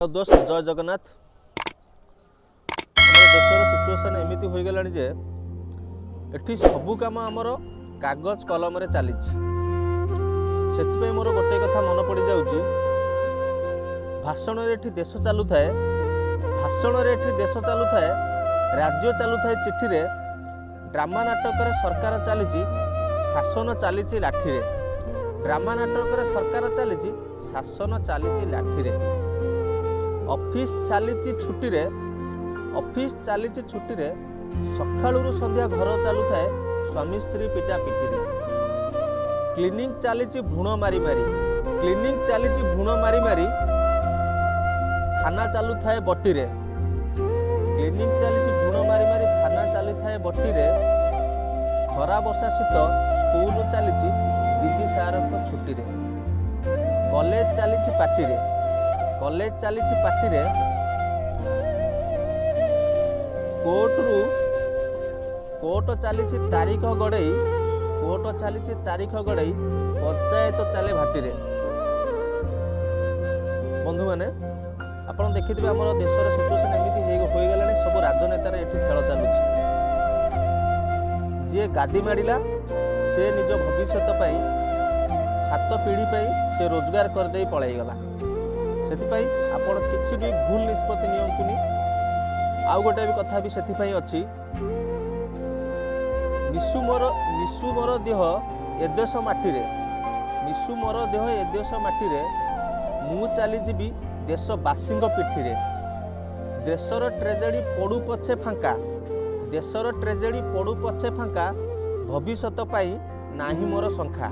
ଦୋସ୍ତ, ଜୟ ଜଗନ୍ନାଥ। ଆମର ଦେଶର ସିଚୁଏସନ୍ ଏମିତି ହୋଇଗଲାଣି ଯେ ଏଠି ସବୁ କାମ ଆମର କାଗଜ କଲମରେ ଚାଲିଛି। ସେଥିପାଇଁ ମୋର ଗୋଟେ କଥା ମନେ ପଡ଼ିଯାଉଛି। ଭାଷଣରେ ଏଠି ଦେଶ ଚାଲୁଥାଏ, ଭାଷଣରେ ଏଠି ଦେଶ ଚାଲୁଥାଏ, ରାଜ୍ୟ ଚାଲୁଥାଏ ଚିଠିରେ। ଡ୍ରାମା ନାଟକରେ ସରକାର ଚାଲିଛି, ଶାସନ ଚାଲିଛି ଲାଠିରେ। ଡ୍ରାମା ନାଟକରେ ସରକାର ଚାଲିଛି, ଶାସନ ଚାଲିଛି ଲାଠିରେ। ଅଫିସ ଚାଲିଛି ଛୁଟିରେ, ଅଫିସ ଚାଲିଛି ଛୁଟିରେ। ସକାଳୁରୁ ସନ୍ଧ୍ୟା ଘର ଚାଲୁଥାଏ ସ୍ୱାମୀ ସ୍ତ୍ରୀ ପିଟା ପିଟିରେ। କ୍ଲିନିଂ ଚାଲିଛି ଭ୍ରୂଣ ମାରି ମାରି, କ୍ଲିନିଂ ଚାଲିଛି ଭ୍ରୂଣ ମାରି ମାରି, ଥାନା ଚାଲୁଥାଏ ବଟିରେ। କ୍ଲିନିଂ ଚାଲିଛି ଭ୍ରୂଣ ମାରି ମାରି, ଥାନା ଚାଲିଥାଏ ବଟିରେ। ଖରା ବର୍ଷା ଶୀତ ସ୍କୁଲ ଚାଲିଛି ଦିଦି ସାରଙ୍କ ଛୁଟିରେ। କଲେଜ ଚାଲିଛି ପାଟିରେ, କଲେଜ ଚାଲିଛି ପାଟିରେ। କୋର୍ଟରୁ କୋର୍ଟ ଚାଲିଛି ତାରିଖ ଗଡ଼େଇ, କୋର୍ଟ ଚାଲିଛି ତାରିଖ ଗଡ଼େଇ, ପଞ୍ଚାୟତ ଚାଲେ ଭାଟିରେ। ବନ୍ଧୁମାନେ, ଆପଣ ଦେଖିଥିବେ ଆମର ଦେଶର ସିଚୁଏସନ୍ ଏମିତି ହୋଇଗଲାଣି, ସବୁ ରାଜନେତାରେ ଏଠି ଖେଳ ଚାଲୁଛି। ଯିଏ ଗାଦି ମାଡ଼ିଲା, ସେ ନିଜ ଭବିଷ୍ୟତ ପାଇଁ, ସାତ ପିଢ଼ି ପାଇଁ ସେ ରୋଜଗାର କରିଦେଇ ପଳେଇଗଲା। ସେଥିପାଇଁ ଆପଣ କିଛି ବି ଭୁଲ ନିଷ୍ପତ୍ତି ନିଅନ୍ତୁନି। ଆଉ ଗୋଟେ ବି କଥା ବି ସେଥିପାଇଁ ଅଛି। ମିଶୁ ମୋର, ମିଶୁ ମୋର ଦେହ ଏ ଦେଶ ମାଟିରେ, ମିଶୁ ମୋର ଦେହ ଏ ଦେଶ ମାଟିରେ, ମୁଁ ଚାଲିଯିବି ଦେଶବାସୀଙ୍କ ପିଠିରେ। ଦେଶର ଟ୍ରେଜେଡ଼ି ପଡ଼ୁ ପଛେ ଫାଙ୍କା, ଦେଶର ଟ୍ରେଜେଡ଼ି ପଡ଼ୁ ପଛେ ଫାଙ୍କା, ଭବିଷ୍ୟତ ପାଇଁ ନାହିଁ ମୋର ଶଙ୍ଖା।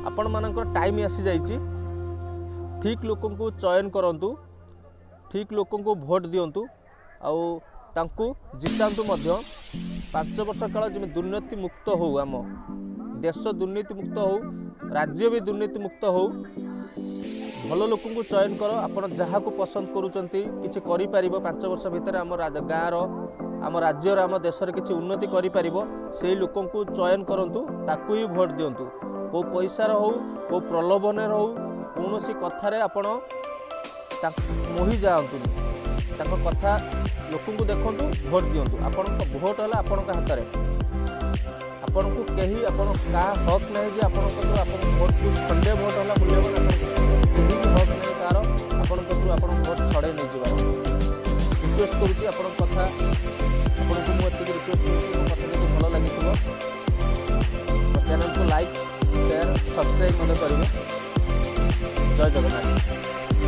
ଆପଣମାନଙ୍କର ଟାଇମ୍ ଆସିଯାଇଛି। ଠିକ୍ ଲୋକଙ୍କୁ ଚୟନ କରନ୍ତୁ, ଠିକ୍ ଲୋକଙ୍କୁ ଭୋଟ ଦିଅନ୍ତୁ ଆଉ ତାଙ୍କୁ ଜିତାନ୍ତୁ ମଧ୍ୟ। 5 ବର୍ଷ କାଳ ଯେମିତି ଦୁର୍ନୀତି ମୁକ୍ତ ହେଉ, ଆମ ଦେଶ ଦୁର୍ନୀତି ମୁକ୍ତ ହେଉ, ରାଜ୍ୟ ବି ଦୁର୍ନୀତି ମୁକ୍ତ ହେଉ। ଭଲ ଲୋକଙ୍କୁ ଚୟନ କର। ଆପଣ ଯାହାକୁ ପସନ୍ଦ କରୁଛନ୍ତି, କିଛି କରିପାରିବ 5 ବର୍ଷ ଭିତରେ, ଆମ ଗାଁର, ଆମ ରାଜ୍ୟର, ଆମ ଦେଶର କିଛି ଉନ୍ନତି କରିପାରିବ, ସେଇ ଲୋକଙ୍କୁ ଚୟନ କରନ୍ତୁ, ତାକୁ ହିଁ ଭୋଟ ଦିଅନ୍ତୁ। କେଉଁ ପଇସାର ହେଉ, କେଉଁ ପ୍ରଲୋଭନରେ ହେଉ, କୌଣସି କଥାରେ ଆପଣ ମୋହି ଯାଆନ୍ତୁନି। ତାଙ୍କ କଥା, ଲୋକଙ୍କୁ ଦେଖନ୍ତୁ, ଭୋଟ ଦିଅନ୍ତୁ। ଆପଣଙ୍କ ଭୋଟ ହେଲା ଆପଣଙ୍କ ହାତରେ। ଆପଣଙ୍କୁ କେହି, ଆପଣ କାହା ହକ୍ ନାହିଁ ଯେ ଆପଣଙ୍କ ଆପଣଙ୍କ ଭୋଟକୁ ଖଣ୍ଡେ ଭୋଟ ହେଲା ମୂଲ୍ୟବାନ। ଆପଣଙ୍କୁ କେହି ବି ହକ୍ ନାହିଁ କାହାର ଆପଣଙ୍କ କତିରୁ ଆପଣଙ୍କ ଭୋଟ ଛଡ଼େଇ ନେଇଯିବାର। ରିକ୍ୱେଷ୍ଟ କରୁଛି ଆପଣଙ୍କ କଥା, ଆପଣଙ୍କୁ ମୁଁ ଏତିକି ରିକ୍ୱେଷ୍ଟ କରୁଛି, ମୋ କଥା ଯଦି ଭଲ ଲାଗିଥିବ ମୋ ଚ୍ୟାନେଲକୁ ଲାଇକ୍, ସେୟାର, ସବସ୍କ୍ରାଇବ୍ ମଧ୍ୟ କରିବେ। ଜୟ ଜଗନ୍ନାଥ।